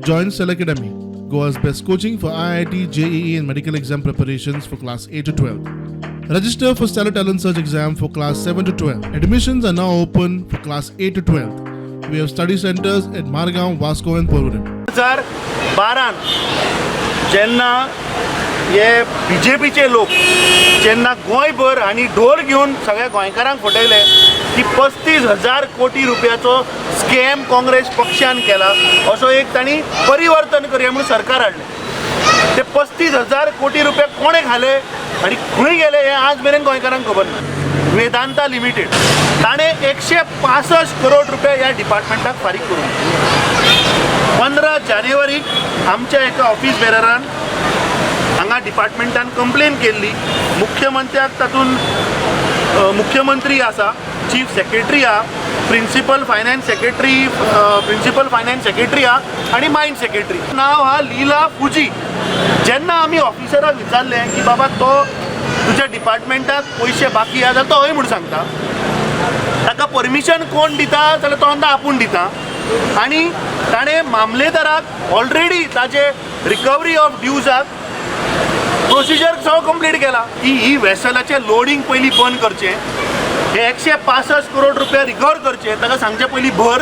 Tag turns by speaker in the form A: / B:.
A: Join Cell Academy, Goa's best coaching for IIT, JEE, and medical exam preparations for class 8 to 12. Register for Stellar Talent Search exam for class 7 to 12. Admissions are now open for class 8 to 12. We have study centers at Margaon, Vasco, and Porvorim.
B: 2012 जेन्ना हे बीजेपीचे लोक जेन्ना गोंयभर आनी ढोल घेवन सगळ्या गोंयकारांक फटयले की 35,000 कोटी रुपयाचो स्कॅम काँग्रेस पक्षान केला, असो एक तांणी परिवर्तन करया म्हणून सरकार हाडलें. ते 35,000 कोटी रुपया कोणें घाले आनी खंय गेले हें आज मेरेन गोंयकारांक खबर ना. वेदांता लिमिटेड ताणें 165 करोड रुपया ह्या डिपार्टमेंटाक फारीक करूंक. 15 जानेवारीक आमच्या एका ऑफिस बेररान हांगा डिपार्टमेंटान कंप्लेन केल्ली मुख्यमंत्र्याक. तातूंत मुख्यमंत्री आसा, चीफ सेक्रेटरी आहा, प्रिंसिपल फायनान्स सेक्रेटरी आहा आनी मायन सेक्रेटरी. नांव आहा लिला फुजी. जेन्ना आमी ऑफिसराक विचारलें की बाबा, तो तुज्या डिपार्टमेंटाक पयशे बाकी आहा, जाल्यार तो हय म्हूण सांगता. ताका परमिशन कोण दिता जाल्यार तो म्हणटा आपूण दिता. आनी ताणें मामलेदाराक ऑलरेडी ताजे रिकवरी ऑफ ड्युजाक प्रोसिजर सगळो कंप्लीट केला की ही वेसलाचें लोडींग पयलीं बंद करचें, हे 165 करोड रुपया रिकवर करचे, ताका सांगचे पयलीं भर.